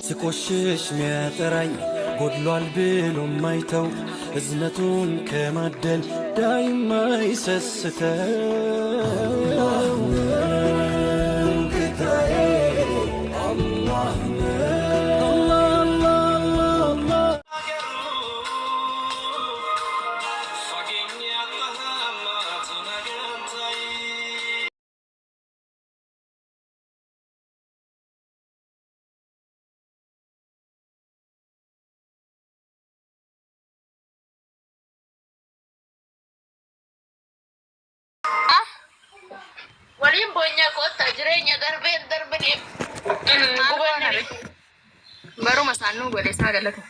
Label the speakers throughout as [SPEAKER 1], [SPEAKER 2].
[SPEAKER 1] ስቆሽሽ ሚያጠራኝ ጎድሏል ብሎ ማይተው እዝነቱን ከማደል ዳይማ ይሰስተው ጌታዬ አላህ ነው። አላህ።
[SPEAKER 2] Waliin boonyaa koottaa jireenya darbeen darbinee
[SPEAKER 3] Maal
[SPEAKER 2] gubanne.
[SPEAKER 3] goona ree? Baruma isaan nuu godhe isaa galatu.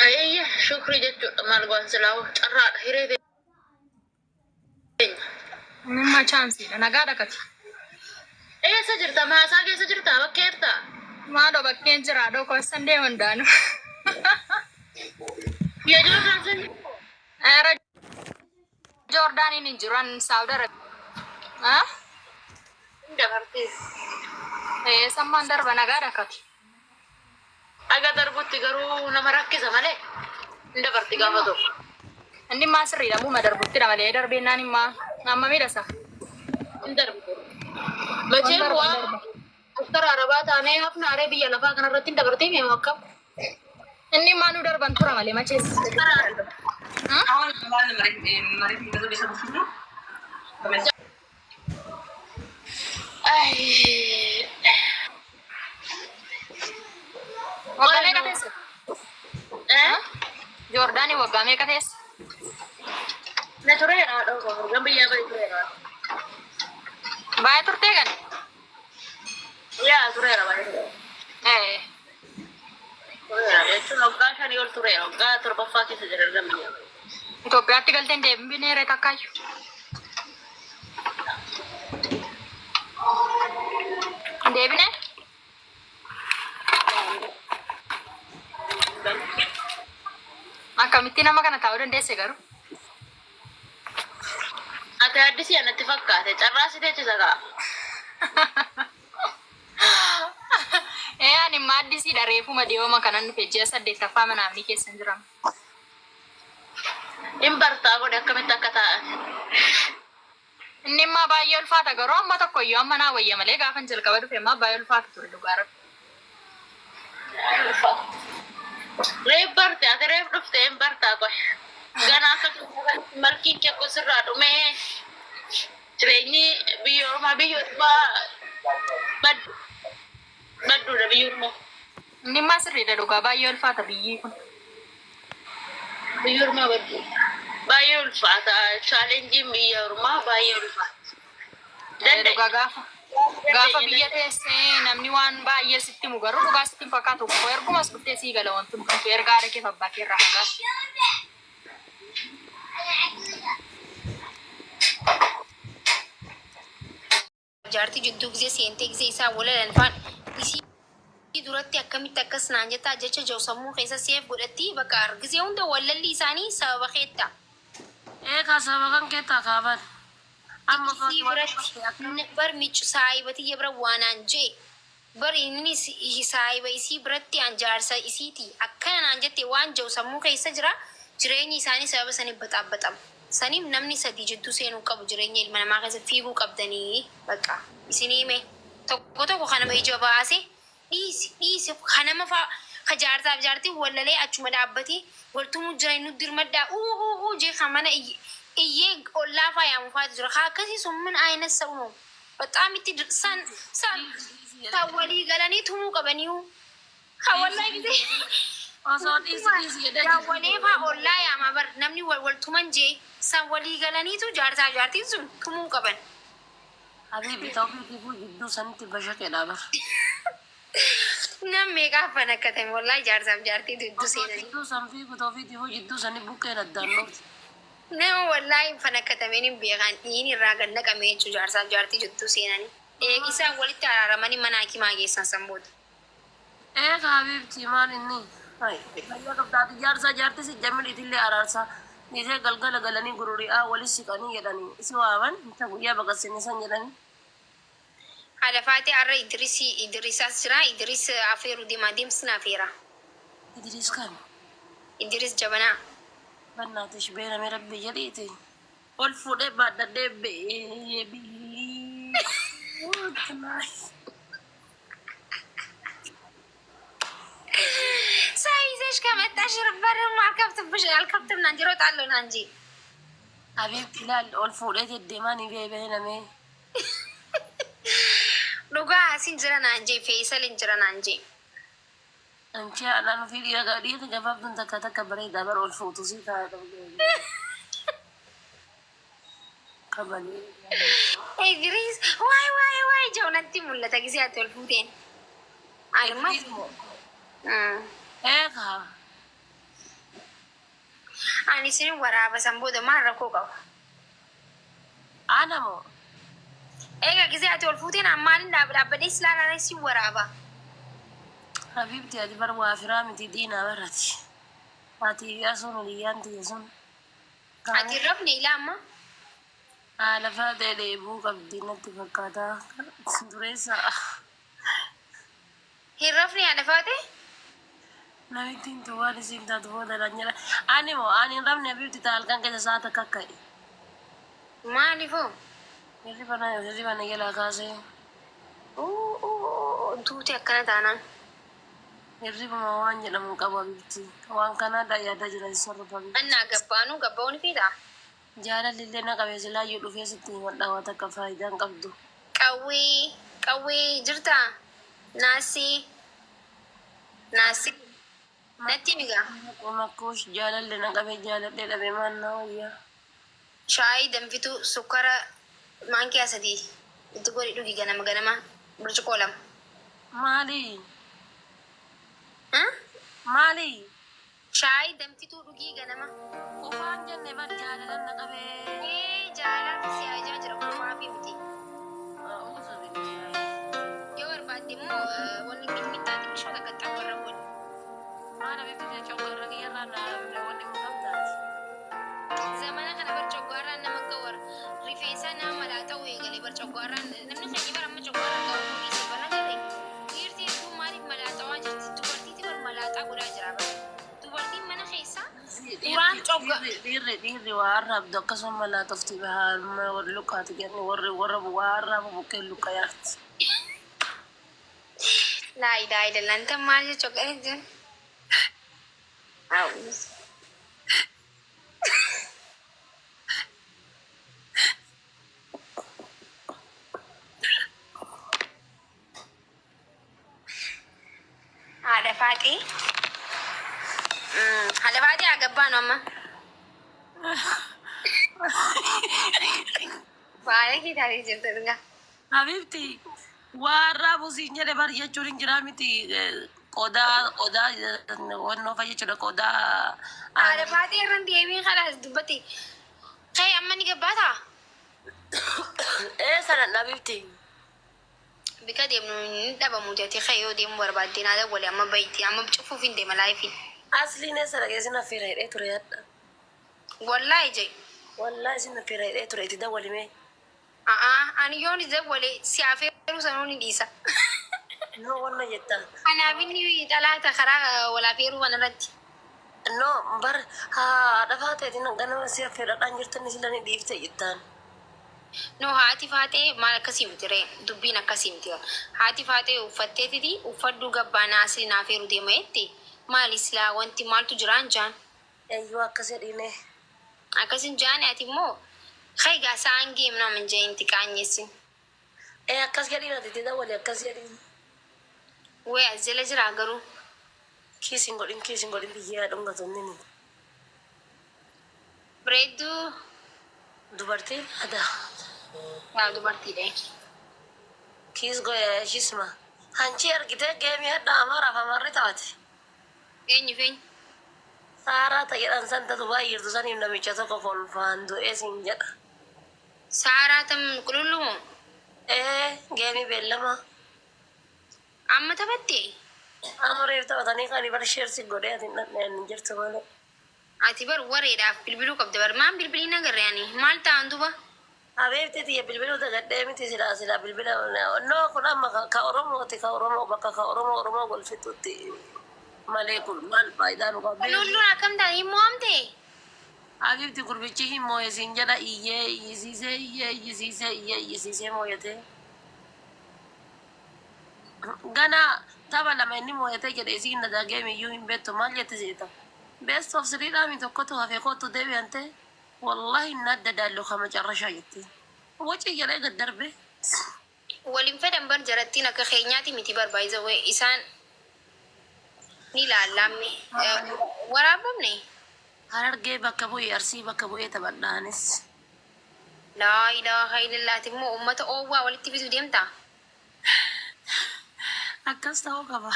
[SPEAKER 2] Ayya shukrii jechuudha maal goon silaa carraadha hiree teenya.
[SPEAKER 3] Inni chaansiidha. Nagaa dhaqati.
[SPEAKER 2] Eessa jirta maasaa keessa jirta bakkee jirta.
[SPEAKER 3] Maaloo bakkeen jira dhokoo isaan deeman daanu.
[SPEAKER 2] Biyya Joordaan sun
[SPEAKER 3] Ara Joordaaniin hin jiru an Saawud Arabiyaa.
[SPEAKER 2] hin dabartee.
[SPEAKER 3] Sammaan darba nagaa dhaqati.
[SPEAKER 2] Aga darbutti garuu nama rakkisa malee hin dabarti gaafa tokko.
[SPEAKER 3] Inni maa sirriidha muuma darbuttidha malee darbeennaan immaa amma miidhasa.
[SPEAKER 2] Hin darbu. Macheen
[SPEAKER 3] Darba
[SPEAKER 2] bu'aa
[SPEAKER 3] darba.
[SPEAKER 2] askara arabaa taanee hafna aree biyya lafaa kanarratti hin dabartee meemu akkam.
[SPEAKER 3] Inni maa nu darban tura malee machees. Waggaa meeqa teesse? Joordaanii waggaa meeqa teesse?
[SPEAKER 2] Na tureera haadha gan biyyaa bahe tureera.
[SPEAKER 3] Baay'ee turtee gani?
[SPEAKER 2] Yaa tureera baay'ee tureera. Tureera jechuun waggaa 5 ol tureera waggaa torbaffaa keessa jira ergan biyyaa bahe.
[SPEAKER 3] Itoophiyaatti galteen deebineere takkaayyuu. Hin deebine? Akkamitti nama kana taa'uu dandeesse garuu?
[SPEAKER 2] Ati addisii anatti fakkaate carraa si teechisa kaa.
[SPEAKER 3] Ee ani immoo addisiidha reefuma dhiyooma kanan dhufe ji'a saddeettaffaa manaafni keessa hin jiran.
[SPEAKER 2] Hin bartaa godhe akkamitti akka taa'an.
[SPEAKER 3] Inni immoo baay'ee ulfaata garuu amma tokko iyyuu amma naa wayya malee gaafan jalqaba dhufe immoo baay'ee ulfaata ture dhugaa rabbi.
[SPEAKER 2] Reef barte ati reef dhufte hin bartaa qoy. Ganaa akka malkiin kee kun sirraa dhumee jireenyi biyya ormaa biyya ormaa baddu badduudha biyya ormaa.
[SPEAKER 3] Inni immoo sirriidha dhugaa baay'ee ulfaata biyyi kun.
[SPEAKER 2] Biyya ormaa badduudha. Baay'ee ulfaata challengeiin biyya ormaa baay'ee ulfaata.
[SPEAKER 3] Ee, dhugaa gaafa gaafa biyya teessee namni waan baay'ee sitti himu garuu dhugaa sitti hin fakkaatu. Ergumas dhuftee sii gala wanti hundumtuu erga haadha kee fi abbaa kee irraa fagaatu.
[SPEAKER 4] Jaartii jidduu gizee seentee gizee isaan walalan faan isii duratti akkamitti akkas naan jettaa jecha jau sammuu keessa save godhatti bakka gizee hunda wallalli isaanii sababa keetta.
[SPEAKER 5] Ee kaa sababa kan kee taa kaa bar. Amma
[SPEAKER 4] Isii
[SPEAKER 5] faati waan
[SPEAKER 4] biratti
[SPEAKER 5] dhuftee akkam.
[SPEAKER 4] Bar micu saahiba tiyya bira waa naan je'e bar innis saahiba isii biratti an jaarsa isiiti akkana naan jette waan ja'u sammuu keessa jira jireenyi isaanii sababa saniif baxaabbaxama saniif namni 3 jidduu seenuu hin qabu jireenya ilma namaa keessa fiiguu qabdanii baqqa isinii hime tokko tokko kanama ija baase dhiisi dhiisi ka nama faa ka jaarsaaf jaartiin wal lalee achuma dhaabbatee wal tumuu jiranii nu dirmadhaa uu uu uu jee ka mana iyye iyyee ollaa faa yaamu faatu jira ka akkasii sun min ayinat saw no baxaam itti dir- san san san walii galanii tumuu qabaniyu ka wallahi gisee
[SPEAKER 5] Osoo dhiisi dhiisi jedhee jiru.
[SPEAKER 4] daawwalee faa ollaa yaamaa bar namni wal wal tuman jee san walii galaniitu jaarsaaf jaartiin sun tumuu qaban.
[SPEAKER 5] Habibi tawfiiqifuu jidduu sanitti bashaqeedha bar.
[SPEAKER 4] Nam meeqa affan akka ta'e wallahi jaarsaaf jaartii hedduu
[SPEAKER 5] Osoo
[SPEAKER 4] seenanii.
[SPEAKER 5] jidduu san fiigu tawfiiqifuu jidduu sani buqqeen addaan dhoofti.
[SPEAKER 4] Nama wallahi hin akkatameen hin beekan dhiin irraa gad naqame jechuu jaarsaaf jaartii jidduu seenanii. Eegi isaan walitti araaramanii mana hakimaa geessan san booda.
[SPEAKER 5] Ee ka habiibtii maal inni hay fayyaa qabda ati jaarsaa jaartii si jamil itillee araarsaa dhiisee galgala galanii gururi'aa wali siqanii jedhanii si waaman ta guyyaa baqassine san jedhanii.
[SPEAKER 4] Haadha Faaxee har'a Idris Idrisaas jira. Idris afeeru deemaa deemsi na afeera.
[SPEAKER 5] Idris kan
[SPEAKER 4] Idris Jabanaa.
[SPEAKER 5] Bannaatish beerame rabbi jedhiiti. Ol fuudhee baadhadhee beebii.
[SPEAKER 4] ሰው ይዘሽ ከመጣሽ በርም አልከፍትብሽ አልከፍትም ና እንጂ እሮጣለሁ ና እንጂ።
[SPEAKER 5] Habiibti ilaal ol fuudhee deddeemaa ni beebename.
[SPEAKER 4] Dhugaa asin jira naan jee Feesal hin jira naan jee.
[SPEAKER 5] Anchi anaan ofii dhiira dhiirri gabaabduun takka takka bareedaa bara ol fuutu si ta'a qabanii.
[SPEAKER 4] Idris waay waay waay jedhu natti mul'ata gisee ati ol fuuteen. Anuma
[SPEAKER 5] Eegaa.
[SPEAKER 4] Ani isin waraaba san booda maal rakkoo qaba?
[SPEAKER 5] Ana moo?
[SPEAKER 4] Egaa gisee ati ol fuuteen an maalin dhaabbadhee silaa si waraaba.
[SPEAKER 5] Habiibti ati bar waa firaa miti diinaa barati. Ati asuun hiriyyaan tiyya sun.
[SPEAKER 4] Ati hin rafne ilaa amma.
[SPEAKER 5] Haala faatee dheebuu qabdi natti fakkaata. Dureessa.
[SPEAKER 4] Hin rafne haadha faate?
[SPEAKER 5] Namittiin tun waan isiin taatu booda naan jedha. Ani moo ani hin rafne habiibti ta'a halkan keessa sa'a takka ka'e.
[SPEAKER 4] Maaliifoo?
[SPEAKER 5] Hirriba na jalaa kaasee.
[SPEAKER 4] Duute akkana taanaan.
[SPEAKER 5] Hirribuma waan jedhamu hin qabu habiibti. Waan kanaa yaadaa jira sarba habiibti.
[SPEAKER 4] Annaa gabbaanuu gabbaa'uu ni feetaa?
[SPEAKER 5] Jaalalli illee na qabee silaayyuu dhufee sitti himadha waa takka faayidaa hin qabdu.
[SPEAKER 4] Qawwee qawwee jirtaa? Naasii naasii natti himi gaa.
[SPEAKER 5] Makkuush jaalalli na qabee jaaladhee dhabee maal na wayyaa.
[SPEAKER 4] Shaayii danfituu sukkara maankiyaa sadii itti godhi dhugi ganama ganama burcuqoo lama.
[SPEAKER 5] Maali? Maali?
[SPEAKER 4] Shaayii danfituu dhugii ganama.
[SPEAKER 5] Qufaan jenne bar jaalalan na qabee.
[SPEAKER 4] Ee jaalalaaf si ajaa jira qufaafi miti.
[SPEAKER 5] A'uuzu billaahi.
[SPEAKER 4] Yoo barbaadde immoo wanni mixmixaa xiqqishoo takka xabbarra godhi.
[SPEAKER 5] Maal habiibti coggarra kiyyarraa na wanni mukamtaati.
[SPEAKER 4] Zamana kana bar coggaarraan nama gawar rifeensaa nama malaa ta'uu eegale bar coggaarraan namni keenya bar amma coggaarraan gawar dhiise bar nagarre dhiirti hedduu maaliif malaaxawaa jirti dubartiiti bar malaaxaa godhaa jira bar dubartiin mana keessaa uraan cogga
[SPEAKER 5] Dhiirri dhiirri waa arraabdu akkasuma malaatofti bahaa warri lukkaati jenni warri warra waa arraabu bukkeen lukka yaarti.
[SPEAKER 4] Laa ilaaha illallah inta maal jechuu akkana jiru. A'uuz. Haadha faaxee. Haadha faaxee haa gabbaanu amma. Baay'ee kee taatee jirta dhugaa.
[SPEAKER 5] Habibti waa arraabu siin jedhe bar jechuun hin jiraa miti qodaa qodaa wannoo fa jechuudha qodaa.
[SPEAKER 4] Haadha faaxee irra hin deebiin kalaas dubbate. Ka'e amma ni gabbaataa?
[SPEAKER 5] Ee sanan habibti.
[SPEAKER 4] Bika deemnu hin dhabamu jette ka'e yoo deemuu barbaadde naa dawwali amma bahitti amma cufuuf hin deema laayifiin.
[SPEAKER 5] Asliin eessa dhaqee sin affeera hidhee ture hadha.
[SPEAKER 4] Wallaahi jee.
[SPEAKER 5] Wallaahi sin affeera hidhee ture itti dawwalimee.
[SPEAKER 4] A'aa ani yoon dawwale si afeeruu sanuu ni dhiisa.
[SPEAKER 5] No wanna jetta.
[SPEAKER 4] Kanaaf inni dhalaata karaa wal afeeruu kanarratti.
[SPEAKER 5] No bar haadha faateetiin ganama si affeeradhaan jirtan sila ni dhiifte jettaan.
[SPEAKER 4] No haati faaxee maal akkasii miti ree dubbiin akkasii miti haati faaxee uffatteetiti uffadhuu gabbaanaa asli naaf eeru deema jette maali silaa wanti maaltu jiraan jaan.
[SPEAKER 5] Eeyyuu akkas jedhiine.
[SPEAKER 4] Akkasin jaani ati immoo kai gaa sa'aan geem nama hin jeen qaanyeessin.
[SPEAKER 5] Ee akkas jedhiin ati itti dawwali akkas jedhiin.
[SPEAKER 4] Way as jala jiraa garuu.
[SPEAKER 5] Kiis hin godhin kiis hin godhin biyyee haa dhungatu inni.
[SPEAKER 4] Bareedduu.
[SPEAKER 5] Dubartiin aadaa.
[SPEAKER 4] Yaa dubartiidha.
[SPEAKER 5] Kiis goya ishisma. Hanchi argitee geemii hadha amaaraaf amaarri taphate.
[SPEAKER 4] Eenyu fi eenyu?
[SPEAKER 5] Saaraa ta jedhan san ta Dubaay jirtu saniif namicha tokko kolfaan du'ee siin jedha.
[SPEAKER 4] Saaraa tam qulullu moo?
[SPEAKER 5] Ee geemii beellama.
[SPEAKER 4] Amma taphattee?
[SPEAKER 5] Amma reef taphatanii kani bar sheer si godhee ati hin dhaqne ani hin jirtu malee.
[SPEAKER 4] Ati bar wareedhaaf bilbiluu qabda bar maan bilbilii nagarre ani maal ta'an duba?
[SPEAKER 5] Habiibti tiyya bilbiluu dagadhee miti silaa silaa bilbila no kun amma ka Oromooti ka Oromoo bakka ka Oromoo Oromoo golfitutti malee kun maal faayidaa nu qabdi.
[SPEAKER 4] Lulluun akkam taate hin mo'amte?
[SPEAKER 5] Habiibti gurbichi hin mooye siin jedha iyyee iyyisiisee iyyee iyyisiisee iyyee iyyisiisee mooyatee. Gana tapha lama inni mooyatee jedhe isiin na daagee miyyuu hin beektu maal jette seeta. Best of three dhaami tokkotu hafe kootu deebi'ante wallahi እናደዳለሁ ከመጨረሻ jette. Waci jedhee gad darbe.
[SPEAKER 4] Waliin fedhan bar jarattiin akka keenyaati miti barbaayisa isaan ni ilaallamme. Waraabamne?
[SPEAKER 5] Harargee bakka bu'ee Arsii bakka bu'ee taphadhaanis.
[SPEAKER 4] Laa ilaaha illallaati immoo uummata oowwaa walitti fiduu deemtaa?
[SPEAKER 5] Akkas ta'uu qaba.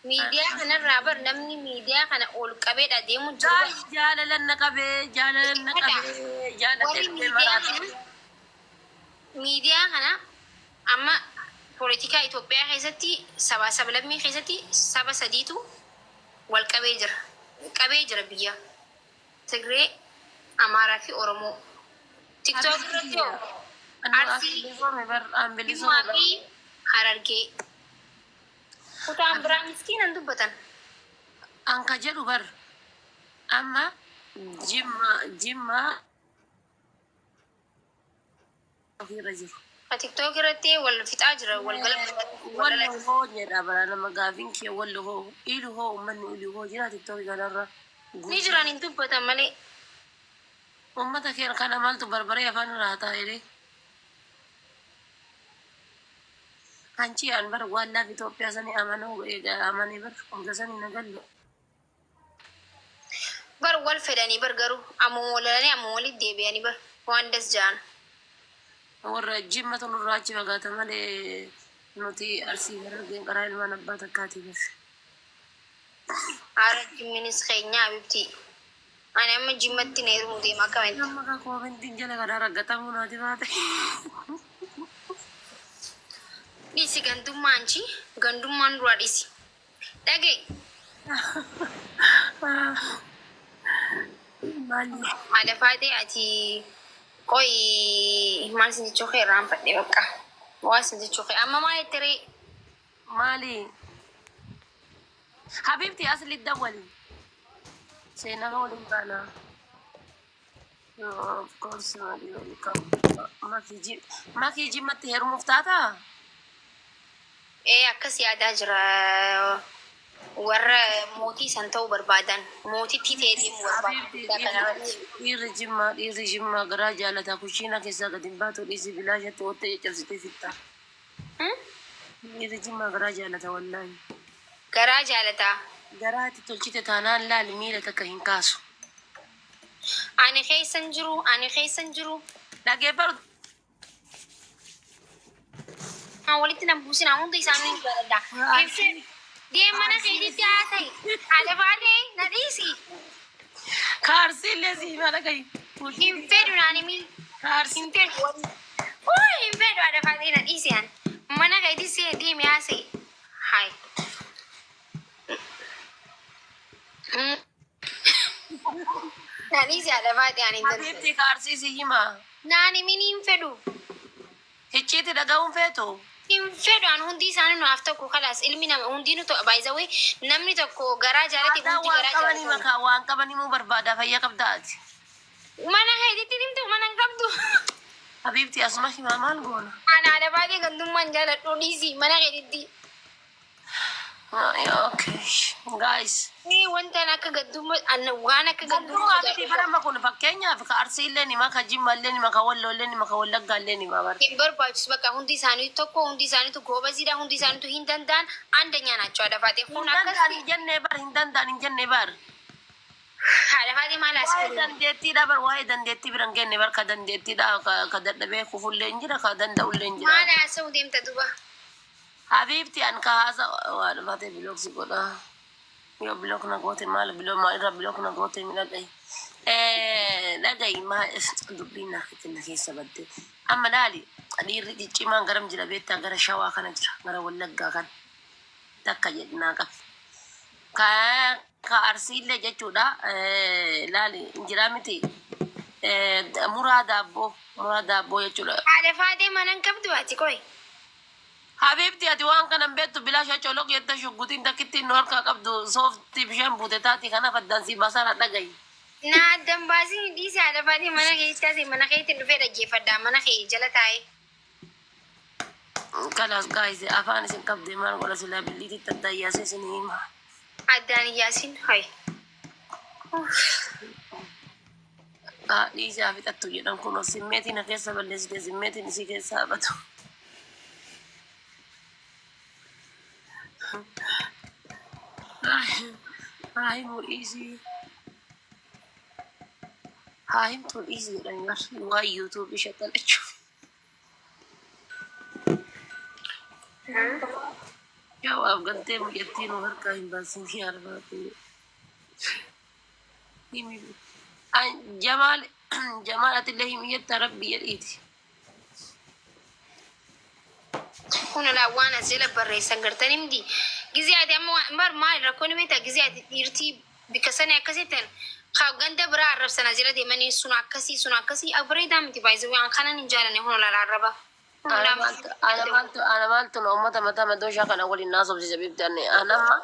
[SPEAKER 4] Miidiyaa kanarraa bar namni miidiyaa kana ol qabeedha deemu jiru.
[SPEAKER 5] Jaalalan na qabee jaalalan na qabee
[SPEAKER 4] Warri
[SPEAKER 5] jaalatee
[SPEAKER 4] miidiyaa
[SPEAKER 5] maraata.
[SPEAKER 4] kana miidiyaa kana amma poolitikaa Itoophiyaa keessatti saba sablammii keessatti saba sadiitu wal qabee jira. Qabee jira biyya. Tigree, Amaaraa fi Oromoo. TikTok irratti hoo Arsii, Jimmaa fi Harargee. Kutaan biraa miskiinan dubbatan.
[SPEAKER 5] Anka jedhu bar amma Jimma Jimma ofiirra jiru.
[SPEAKER 4] TikTok irratti wal fixaa jira wal gala.
[SPEAKER 5] Walli hoo jedha bara nama gaafiin kee walli hoo ilu hoo uummanni ilu hoo jira TikTok kanarra.
[SPEAKER 4] Ni jiran hin dubbatan malee.
[SPEAKER 5] Uummata keenya kana maaltu barbaree afaan irraa haa taa'ee. Anchi an bar wallaaf Itoophiyaa sanii amanuu eega amanee bar hunda sanii nagallu.
[SPEAKER 4] Bar wal fedhanii bar garuu ammuma walalanii ammuma walitti deebi'anii bar waan das ja'an.
[SPEAKER 5] Warra Jimmatu nurraa achi fagaata malee nuti Arsii Harargeen qaraa ilmaan abbaa takkaatii bar.
[SPEAKER 4] Haala jimminis keenya habibti. Ani amma Jimmatti na heerumuu deema akkamitti?
[SPEAKER 5] Amma kan koomentiin jala kanaa raggatamuu naati baate.
[SPEAKER 4] Dhisi gandummaan chi gandummaan duraa dhisi. Dhaga'i.
[SPEAKER 5] Maali?
[SPEAKER 4] Haadha faatee ati qoyi maal sin jechuu kee irraanfadhe bakka. Waa sin jechuu kee amma maal itti ree?
[SPEAKER 5] Maali? Habibti asli dawwali. Seenaa waliin baana. Of course, maali welcome. Makii Jimmatti heerumuuf taataa?
[SPEAKER 4] Ee akkas yaadaa jira. Warra mootii san ta'uu barbaadan mootittii ta'ee deemuu barbaadan kanarratti.
[SPEAKER 5] Dhiirri Jimmaa garaa jaalataa kushiina keessaa gadi hin baatu dhiisi bilaashatti oottee caccabsitee fitta. Dhiirri Jimmaa garaa jaalata wallaahi.
[SPEAKER 4] Garaa jaalataa.
[SPEAKER 5] Garaa itti tolchite taanaan laali miila takka hin kaasu.
[SPEAKER 4] Ani keessan jiru ani keessan jiru.
[SPEAKER 5] Dhageeffadhu.
[SPEAKER 4] Walitti na buusina hunda isaanii hin jaaladha. Deem mana keetitti haasa'i. Haadha baatee na dhiisi.
[SPEAKER 5] Kaarsiillee si hima dhagahi.
[SPEAKER 4] Hin fedhu naan himi.
[SPEAKER 5] Kaarsi.
[SPEAKER 4] Hin fedhu. Uu hin fedhu haadha baatee na dhiisi ani. Mana keetitti deemi haasa'i. Hai. Na dhiisi haadha baatee ani hin danda'u.
[SPEAKER 5] Habiibti kaarsii si hima.
[SPEAKER 4] Naan himini hin fedhu.
[SPEAKER 5] Hicciiti dhaga'uun feetu.
[SPEAKER 4] Hin fedhu an hundi isaanii nuuf tokko kalaas ilmi nama hundinuu tokko baay'isawee namni tokko garaa jaalate
[SPEAKER 5] Aadaa
[SPEAKER 4] hundi
[SPEAKER 5] waan
[SPEAKER 4] garaa
[SPEAKER 5] qabanii
[SPEAKER 4] jaalate.
[SPEAKER 5] makaa waan qabanii muu barbaada fayyaa qabdaati.
[SPEAKER 4] Mana keetitti himtu mana hin qabdu.
[SPEAKER 5] Habiibti asuma himaa maal goona?
[SPEAKER 4] Ana haadha baatee gandummaan jaaladhu dhiisi mana keetitti.
[SPEAKER 5] Okay. Guys.
[SPEAKER 4] Ee wanta akka gandummaa waan akka
[SPEAKER 5] Gandummaa
[SPEAKER 4] gandummaa
[SPEAKER 5] miti barama kun fakkeenyaaf ka Arsiillee ni maka Jimmaallee ni maka Wallollee ni maka Wallaggaallee ni maka.
[SPEAKER 4] Hin barbaachisu bakka hundi isaanii tokko hundi isaaniitu goobaziidha hundi isaaniitu hin danda'an አንደኛ ናቸው። Haadha faatee
[SPEAKER 5] Hin
[SPEAKER 4] kun
[SPEAKER 5] danda'an
[SPEAKER 4] akkas
[SPEAKER 5] hin jennee bar hin danda'an hin jennee bar.
[SPEAKER 4] Haadha faatee maal as
[SPEAKER 5] Waa'ee dandeettiidha bar waa'ee dandeettii bira hin genne bar ka dandeettiidha ka dadhabee kufullee hin jira ka danda'ullee hin jira.
[SPEAKER 4] Maal haasa'u deemta duba?
[SPEAKER 5] Habiibti an ka haasa waan baatee block si godha. Yoo block na goote maal block maal irra block na goote mi dhagahi. Dhagahi maal dubbiin na na keessa badde. Amma laali dhiirri ciccimaan garam jira beektaa gara Shawaa kana jira gara Wallaggaa kana takka jedhinaa qabe. Ka Arsiillee jechuudha laali jiraa miti. Muraa daabboo, muraa daabboo jechuudha.
[SPEAKER 4] Haadha faatee mana hin qabdu ati qoy.
[SPEAKER 5] Habiibti, ati waan kana hin beektu. Bilaasha coloq jette. Shuggutiin takkittiin nu harkaa qabdu sooftii bishaan buute taati. Kanaaf addaan si baasara, dhagayi.
[SPEAKER 4] Na addan baasii dhiisi. Haadha faatee mana keessaa si mana keetti dhufee dhaggeeffadhaa mana kee jala taa'ee.
[SPEAKER 5] Kalaas guys, afaan isin qabdee maal godha? Silaa billiititti addaan yaasee isin hima.
[SPEAKER 4] Addaan iyyaasin hayi.
[SPEAKER 5] Dhiisii haa fixattu jedhan. Kun simmeetiin na keessa balleessite, simmeetiin isii keessa habatu. Haa himuu dhiisii. Haa himtuu dhiisii jedhanii bar waa YouTube shaxalachuuf. Yaa waaf galtee mucattii nu harkaa hin baasin yaa albaatu. Himi. Jamaal, Jamaal, atillee himi jetta, rabbi jedhiiti.
[SPEAKER 4] Kun alaa waan as jala barreessan gartanii miti. Gizee ati amma bar maal rakkoon beektaa? Gizee ati dhiirtii bikka sanii akkasii ta'an haa ganda biraa arrabsan as jala deemanii, sun akkasii, sun akkasii bareedaa miti. Baay'ee waan kanan hin jaalanne kun alaa arraba.
[SPEAKER 5] Ana maaltu, ana maaltu na uummata mataa madooshaa kana waliin naasofsiisa? Bifti anamma.